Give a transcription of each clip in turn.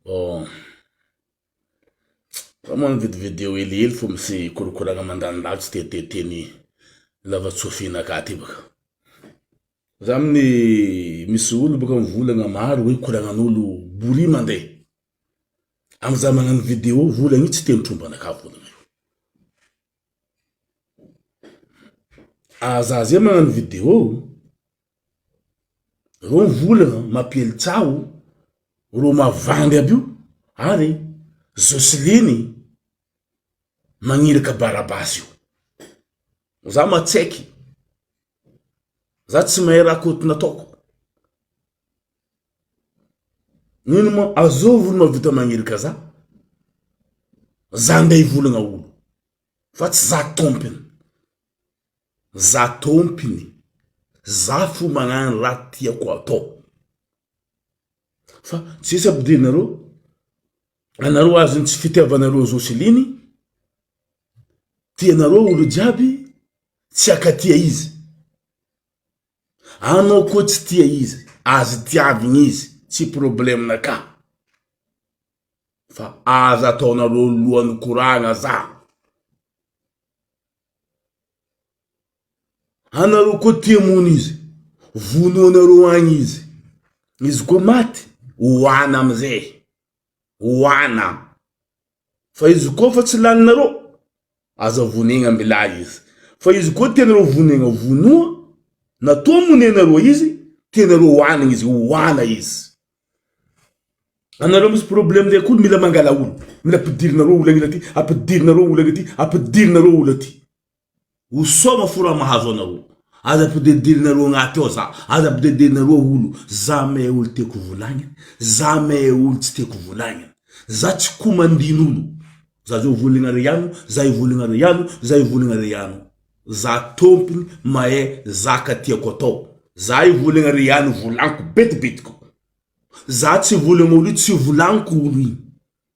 Bon, za moa mividy video helihely fô misy korokoragna mandany tsy teteteny lava-tsofinakahy ty baka. Za amin'ny misy olo baka mivolagna maro hoe koragnan'olo bory mandeha. Amy za magnano video volagna io tsy teny trombanakahy volagna io. Ah za zay magnano video, reo mivolagna mampiely tsaho, reo mavandy aby io ary Jocelyne magniraka barabasy io. Za matsaiky, za tsy mahay raha kôty nataoko. Ino moa azovy olo mahavita magniraka za? Za ndeha hivolagna olo fa tsy za tompony, za tompony, za fo magnano raha tiako atao fa tsisy ampidirinareo, anareo azon'ny tsy fitiavanareo Jocelyne, tianareo olo jiaby tsy akatia izy. Anao koa tsy tia izy, aza tiavigny izy, tsy problème nakahy fa aza ataonareo lohany koragna za. Anareo koa tia mono izy, vonoanareo agny izy, izy koa maty hoana amizay, hoana. Fa izy koa fa tsy laninareo, aza vonegna ambilà izy. Fa izy koa tianareo vonegna vonoa, na toa monenareo izy, tianareo hoanigna izy, hoana izy. Anareo misy problème ndraiky olo mila mangala olo, mila ampidirinareo olo agnila aty, ampidirinareo olo aty, ampidirinareo olo aty. Ho soma fo raha mahazo anareo. Aza ampidiridirinareo agnaty ao za, aza ampidiridirinareo olo, za mahay olo tiako volagniny, za mahay olo tsy tiako volagniny, za tsy komandin'olo, za zao volagna ry ano, za hivolagna ry ano, za hivolagna ry ano, za tompony mahay zaka tiako atao, za hivolagna ry ano volagniko betibetiky, za tsy hivolagna olo io tsy volagniko olo igny.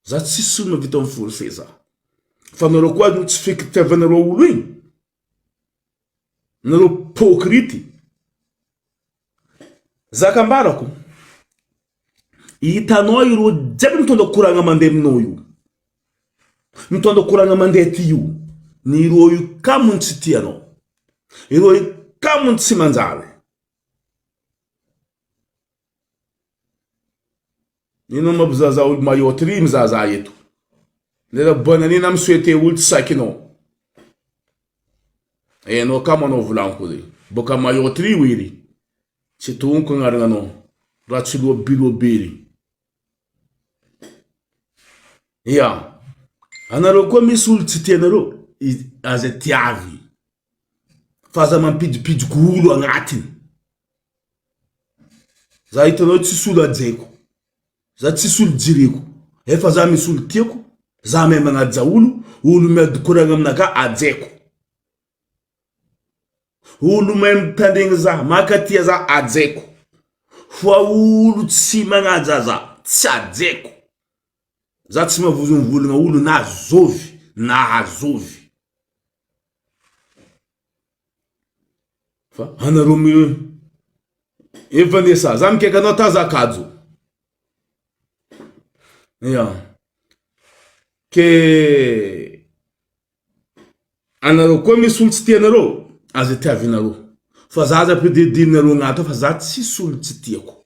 Za tsisy olo mahavita mi forcer za. Fa nareo koa no tsy fekitiavanareo olo igny. Nareo pokrity. Zaka ambarako, hitanao ireo jiaby mitondra koragna mandeha aminao io, mitondra koragna mandeha aty io, ny ireo io kamo no tsy tianao, ireo io kamo no tsy manjary. Ino mampizaza olo Mayotte ry mizaza eto. Lera bonne année na mi-souhaiter olo tsy sakinao. Enao ka manao volagniko zay. Boka Mayotte ry hoy ry. Tsy tognoko agnaragnanao. Ratsy loha biloha be ry. Ya. Anareo koa misy olo tsy tianareo, aza tiavy. Fa aza mampidipidiko olo agnatiny. Za hitanao tsisy olo hajaiko, za tsisy olo jereko, efa za misy olo tiako, za mahay magnaja olo, olo miady koragna aminakahy hajaiko, olo mahay mitandregny za, mankatia za hajaiko, fa olo tsy magnaja za tsy hajaiko, za tsy mavozonvolagna olo na zôvy na azôvy. Fa anareo mi e Vanessa, za mikaiky anao ta za kajo. Ya. Ke anareo koa misy olo tsy tianareo, aza tiavinareo. Fa za aza ampidiridinareo agnaty ao fa za tsisy olo tsy tiako.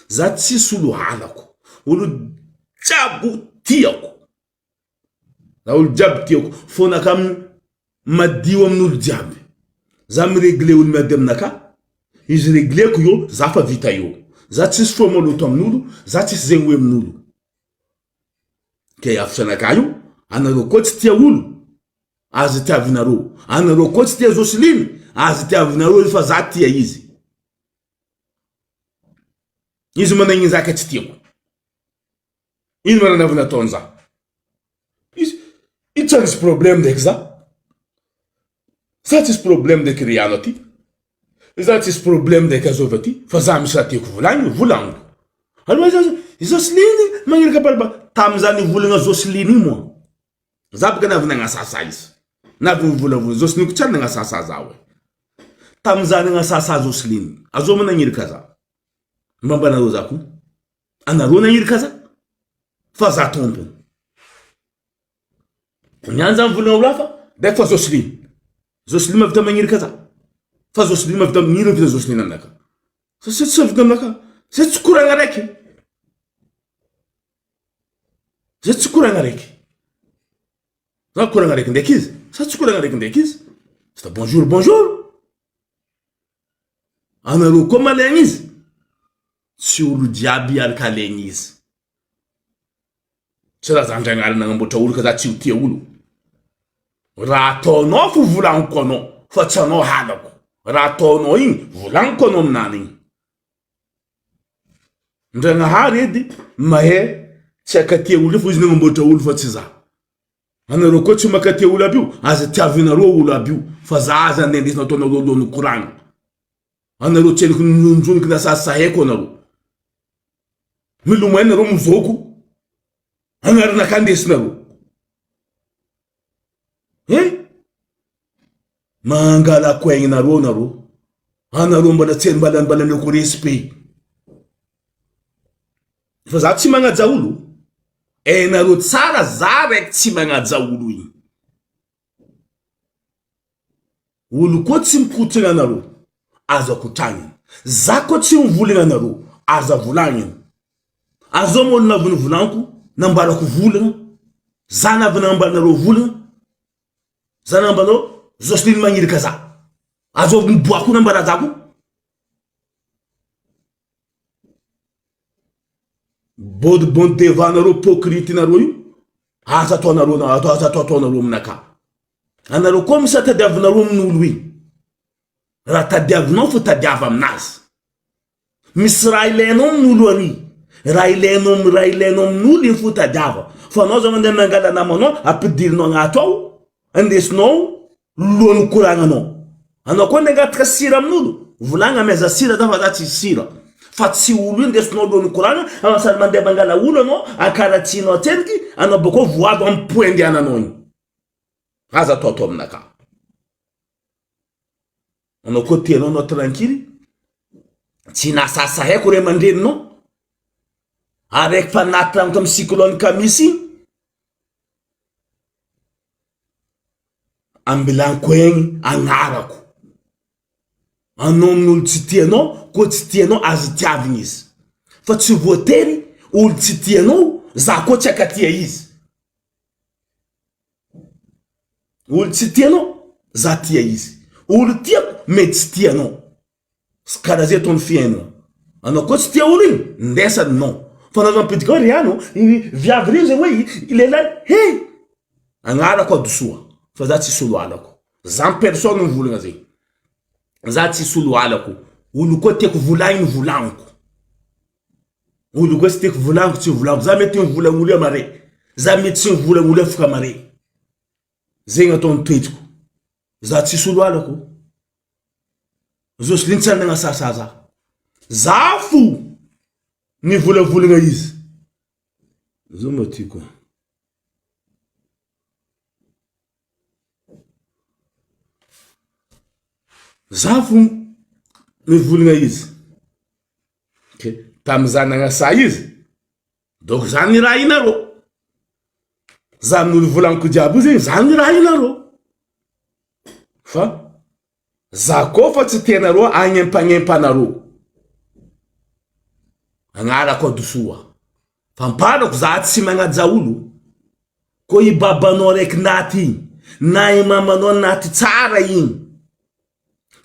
Za tsisy olo halako. Olo jiaby tiako. Za olo jiaby tiako, fônaka madio amin'olo jiaby, za mi-regle olo miady aminakahy, izy regleko io za fa vita eo, za tsisy fô maloto amin'olo, za tsisy zegny hoe amin'olo, ke afisanakahy io, anareo koa tsy tia olo, aza tiavinareo, anareo koa tsy tia Jocelyne, aza tiavinareo izy fa za tia izy, izy managny zaka tsy tiako. Ino ma nanavy nataony za? Izy io tsy nisy problème ndraiky za. Za tsisy problème ndraiky Riano aty. Za tsisy problème ndraiky Azovy aty fa za misy raha tiako volagniny volagniko. Aloha za i Jocelyne magniraka balba tamy za nivolagna Jocelyne io moa za boka navy nagnasasa izy. Navy nivolavola Jocelyne ko tsy ary nagnasasa za oe. Tamy za nagnasasa Jocelyne Azovy ma nagniraka za. Mbambanareo za ko. Anareo nagniraka za? Fa za tompony. Ny any zany volana olo hafa, ndraiky fa Jocelyn. Jocelyn mahavita magniraka za. Fa Jocelyn mahavita mino vita Jocelyn aminaka. Fa se tsy vita aminaka, zay tsy koragna raiky. Zay tsy koragna raiky. Za koragna raiky ndraiky izy, sa tsy koragna raiky ndraiky izy. Sa bonjour bonjour. Anareo koa malaigna izy, tsy olo jiaby hiaraka alaigna izy. Tsy raha za Andragnahary nagnamboatra olo ka za tsy ho tia olo. Raha ataonao fo volagniko anao fa tsy anao halako. Raha ataonao igny volagniko anao aminany igny. Ndragnahary edy mahay tsy hakatia olo fa izy nagnamboatra olo fa tsy za. Anareo koa tsy makatia olo aby io, aza tiavinareo olo aby io fa za aza nde ndesina ataonareo loha koragna. Anareo tsy haiko nonjoniko na sahasahaiko anareo. Milomay nareo mizoko anaranakahy ndesinareo. Hein? Mangalako aignareo nareo. Anareo mbola tsy mbola mbola ameko respect. Fa za tsy magnaja olo. Hainareo tsara za raiky tsy magnaja olo igny. Olo koa tsy mikotrana anareo, aza kotragnina. Za koa tsy mivolagna anareo, aza volagnina. Azao ma olo navy nivolaniko, nambarako volagna, za navy nambaranareo volagna, za nambaranareo Jocelyne magniraka za. Azao miboaka ko nambara za ko. Body bon devant nareo hypocrite nareo io, aza ataonareo aza ataotaonareo aminakahy. Anareo koa misy raha tadiavinareo amin'olo igny. Raha tadiavinao fo tadiava aminazy. Misy raha ilainao amin'olo ary. Raha ilainao raha ilainao amin'olo igny fo tadiava. Fa anao zao mandeha mangala namanao ampidirinao agnaty ao, andesinao lohan'ny koragnanao. Anao koa ndeha angataka sira amin'olo, volagna amaiza sira za fa za tsisy sira. Fa tsy olo io ndesinao lohan'ny koragna, anao sady mandeha mangala olo anao, akaratsianao atsendriky, anao bakeo voado amin'ny point andehananao igny. Aza ataotao aminakahy. Anao koa tianao anao tranquille, tsy nasasahaiko ray aman-dreninao, araiky fa anaty tragno tamin'ny cyclone Kamisy igny, ambilaniko egny agnarako, anao amin'olo tsy tianao koa tsy tianao aza tiavina izy, fa tsy voatery olo tsy tianao za koa tsy akatia izy. Olo tsy tianao, za tia izy. Olo tiako mety tsy tianao. Karaha zay ataon'ny fiainana. Anao koa tsy tia olo igny, ndesany non. Fa anao mampidika hoe ry ano, i viavy ry zay hoe i lehilahy, he! Agnarako adosoa, fa za tsisy olo halako. Za en personne mivolagna zegny. Za tsisy olo halako. Olo koa tiako volagniny volagniko. Olo koa tsy tiako volagniko tsy volagniko. Za mety mivolagna olo io mare. Za mety tsy mivolagna olo io afaka mare. Zegny ataon'ny toetriko. Za tsisy olo halako. Jocelyne tsy nagnasasa za. Za fo nivolavolagna izy. Zao mba tiako. Za fo nivolagna izy. Ke tamy za nagnasa izy, donc za nirahinareo. Za amin'olo volagniko jiaby io zegny za nirahinareo. Fa za koa fa tsy tianareo agnempagnемpanareo. Agnarako adosoa. Fa amparako za tsy magnaja olo. Koa i babanao raiky ndaty igny na i mamanao naty tsara igny,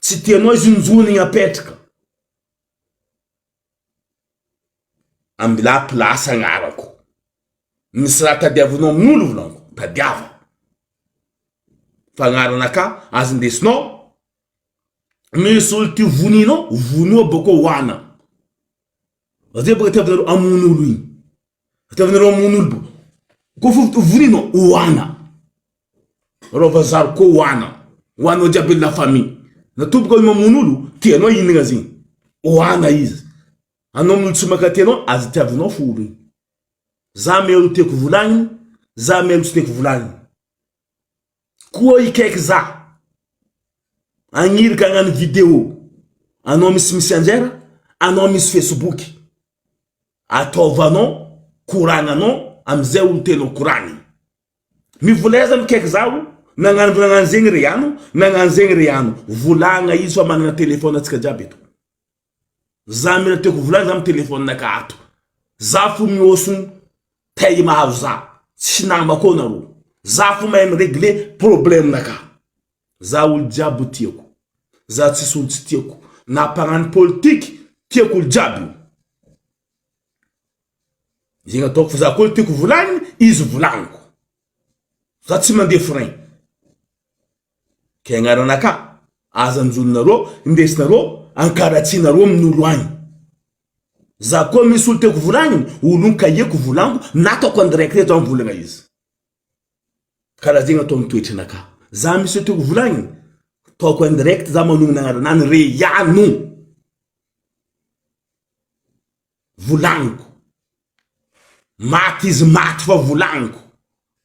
tsy tianao izy injony igny apetraka. Ambilà place agnarako. Misy raha tadiavinao amin'olo volaniko, tadiava. Fa agnaranakà aza indesinao, misy olo tia voninao, vonoa bakeo hoana. Zay bôka itiavanareo hamono olo igny. Itiavanareo hamono olo bôka. Kôfa voninao, hoana. Rova zarikô hoana. Hoanao jiaby la famille. Natomboka olo mamono olo, tianao hihinagna zegny. Hoana izy. Anao amin'olo tsy mankatia anao, aza tiavinao fo olo igny. Za miha olo tiako volagniny, za miha olo tsy tiako volagniny. Koa hikaiky za agnirika agnano video anao misy messenger anao misy facebook ataovanao koragnanao. amizay olo tianao koragniny. Mivoleza mikaiky zaho, nagnano nagnano zegny ry ano, nagnano zegny ry ano. Volagna izy fa managna téléphone atsika jiaby eto. Za mila tiako volagna za amy téléphone naka ato. Za fo mihoso tay mahazo za, tsy namako nareo. Za fo mahay mi-regler problème naka. Za olo jiaby tiako, za tsisy olo tsy tiako, na mpagnano politiky tiako olo jiaby io. Zegny ataoko fa za koa tiako volagniny izy volagniko, za tsy mandeha frein, ke agnaranakà aza anjononareo indesinareo ankaratsianareo amin'olo agny, za koa misy olo tiako volagniny olo igny kahiako volagniko na ataoko en direct eto za mivolagna izy. Karaha zegny ataony toetranakà. Za misy olo tiako volagniny, ataoko en direct za manognona agnaranany Reano. Volagniko. Maty izy maty fa volagniko.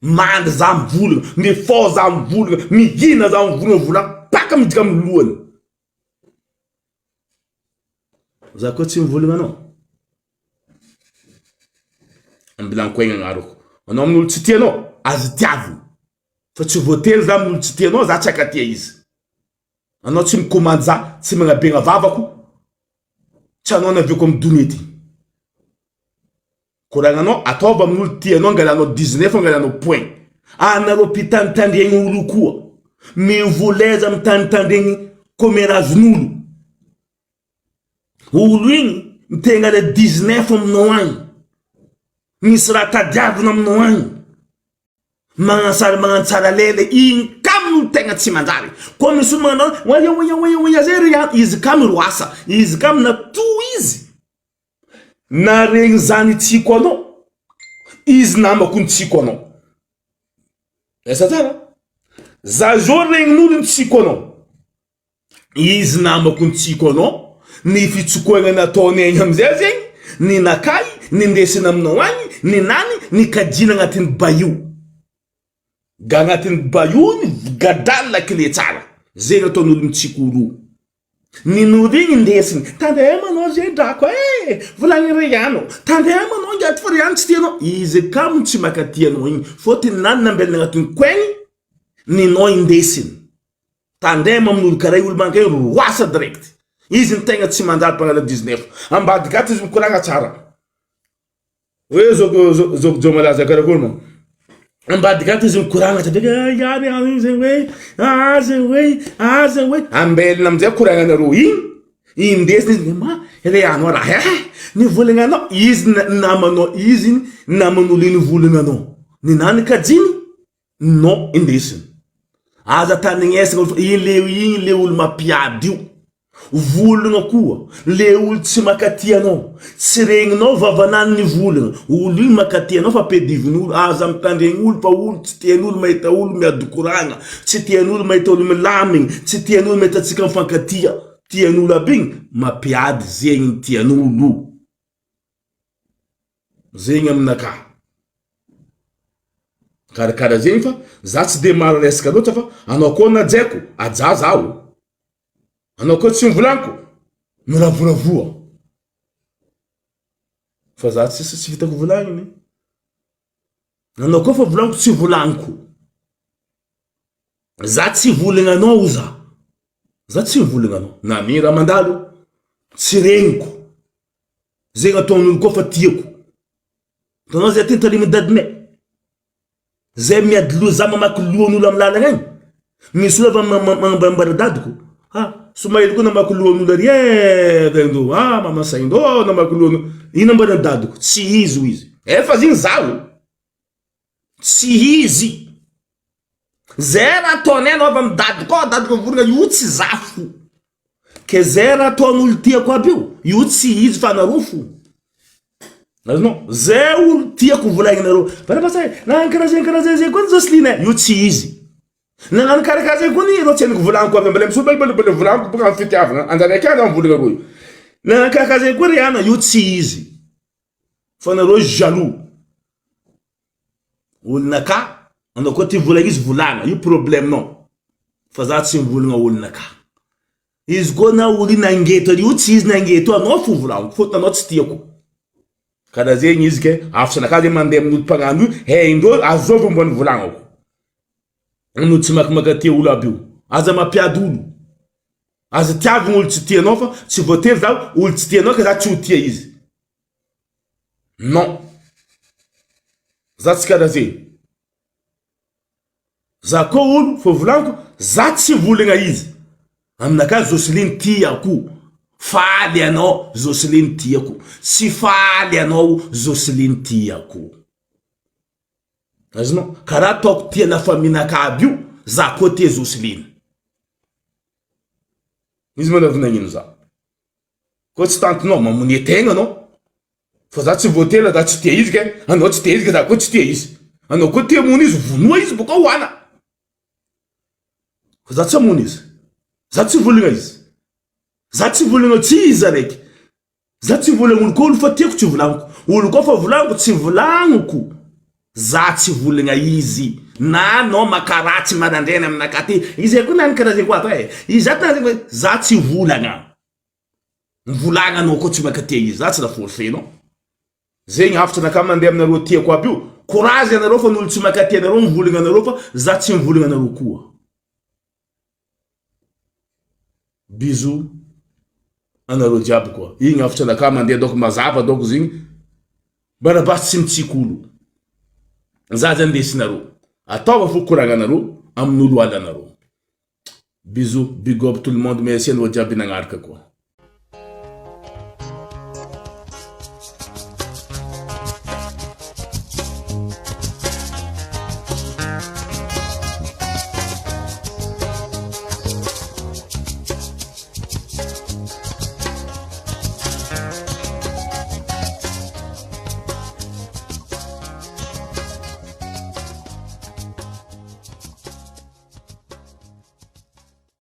Mandry za mivolagna, mifôha za mivolagna, mihina za mivolagna, volagniko paka miditra amy lohany. Za koa tsy mivolagna anao. Ambilaniko aigna agnarako. Anao amin'olo tsy tianao, aza tiavina. Fa tsy voatery za amin'olo tsy tianao za tsy hankatia izy. Anao tsy mikomandy za, tsy magnabegna vavako, tsy anao naviako amy donia ty. Koragnanao ataova amin'olo tianao angalanao 19 angalanao point. Anareo mpitandritandregny olo koa, mivoleza mitandritandregny comméragen'olo. Olo igny mitegna le 19 aminao agny, misy raha tadiavina aminao agny, magnansara magnantsara lela igny kamo no tegna tsy manjary, koa misy olo magnano oia oia oia oia zay ry an, izy kamo ro asa, izy kamo na to izy na regny za nitsiko anao, izy namako nitsiko anao, asa tsara, za zao regnin'olo nitsiko anao. Izy namako nitsiko anao, ny fitsokohana nataony agny amizay zegny, ny nakay, ny ndesina aminao agny, ny nany, ny kajiana agnatin'ny bayou, ga agnatin'ny bayou ny gadra lakile tsara, zegny ataon'olo mitsiko olo io, ny norigny ndesiny, tandremo anao ze drako e, volagny re ano, tandremo anao ngiaty fa re ano tsy tianao, izy kamo tsy makatia anao igny, fôtony nany nambelany agnatin'ny coin-gny, ninao indesiny. Tandremo amin'olo karaha io olo manga io roasa direct. Izy ny tegna tsy manjary mpanala 19. Ambadika ato izy mikoragna tsara. Hoe zoko zoko Joe malaza karakory moa. Ambadika ato izy mikoragna tsara beka ah, ihany ah, zegny hoe ah zegny hoe ah zegny hoe ambelina amizay koragnanareo igny indesina izy ma re anao raha eh nivolagna anao izy namanao izy naman'olo iny nivolagna anao ninany kajiny Non indesiny. Aza tandrignesagna fa iny le igny le olo mampiady io. Volagna koa le olo tsy mankatia anao, tsy regninao vavanany nivolagna, olo igny mankatia anao fa ampiadivin'olo, aza mitandregny olo fa olo tsy tian'olo mahita olo miady koragna, tsy tian'olo mahita olo milamigny, tsy tian'olo mahita antsika mifankatia, tian'olo aby igny mampiady zegny tian'olo. Zegny aminakahy. Karakara zegny fa za tsy de maro resaka loatra fa anao koa najaiko, ajà zaho, anao koa tsy novolaniko, miravoravoa fa za tsisy tsy vitako volagniny, anao koa fa volagniko tsy volagniko, za tsy volagnanao za, za tsy mivolagnanao na mira mandalo tsy regniko. Zegny ataon'olo koa fa tiako. Hitanao zay aty tariminy dadinay? Zay miady loha za mamaky lohan'olo amy lalagna agny. Misy olo avy magnambarambarà dadiko, ah somaily koa namaky lohan'olo ary eh taindo, ah mama saindo namaky lohan'olo, ino ambaran'i dadiko? Tsy izy hoy izy, efa zegny zaho, tsy izy. Zay raha ataonay anao avy amy dadiko ao, dadiko mivolagna io tsy za fo. Ke zay raha ataon'olo tiako aby io, io tsy izy fa anareo fo. Azonao? Zay olo tiako volagninareo. Barabasa e, nagnano karaha zay karaha zay zay koa ny Jocelyne e, io tsy izy. Nagnano karaha zay koa ny ireo tsy haiko volagniko avy ambala misolo bala bala volagniko boka amy fitiavagna, anjara akany aho mivolagna reo io. Nagnano karaha zay koa Rihanna, io tsy izy. Fa nareo jaloux. Olona ka, anao koa tia volagna izy volagna, io problème nao, fa za tsy mivolagna olona ka, izy koa na olo io nangeto an'io tsy izy nangeto anao fo volagniko fôtony anao tsy tiako, Karaha zegny izy ke afitranakahy zegny mandeha amin'olo mpagnano io haindreo azovy mba nivolagnako. Anao tsy makamakatia olo aby io. Aza mampiady olo. Aza tiavigny olo tsy tianao fa tsy voatery za olo tsy tianao ka za tsy ho tia izy. Non. Za tsy karaha zegny. Za koa olo fa volagniko za tsy volagna izy. Aminakahy Jocelyne tiako. Faly anao Jocelyne tiako. Tsy faly anao Jocelyne tiako. Azonao? Karaha ataoko tia la famille naka aby io, za koa tia Jocelyne. Izy manao vinagnino za. Koa tsy tantinao, mamonia tegna anao. Fa za tsy voatery za tsy tia izy ke, anao tsy tia izy ke za koa tsy tia izy. Anao koa tia hamono izy, vonoa izy bôka hoana. Fa za tsy hamono izy. Za tsy volagna izy. Za tsy volagna tsy izy araiky. Za tsy volagna olo koa olo fa tiako tsy volagniko olo koa fa volagniko tsy volagniko za tsy volagna izy na anao makaratsy marandraigny aminakahy aty izy koa nany karaha zegny koa ato e izy ato nany zegny za tsy volagna mivolagna anao koa tsy mankatia izy za tsy la forcenao zegny hafatra nakahy mandeha aminareo tiako aby io courage anareo fa ny olo tsy mankatia anareo mivolagna anareo fa za tsy mivolagna anareo koa. Bisous anareo jiaby koa. Igny hafatra anakahy mandeha donc mazava donc izy igny. Barabasy tsy mitsiky olo. Za zany ndesinareo. Ataova fo koragnanareo amin'olo alanareo. Bisous big up tout le monde merci anareo jiaby nagnaraka koa.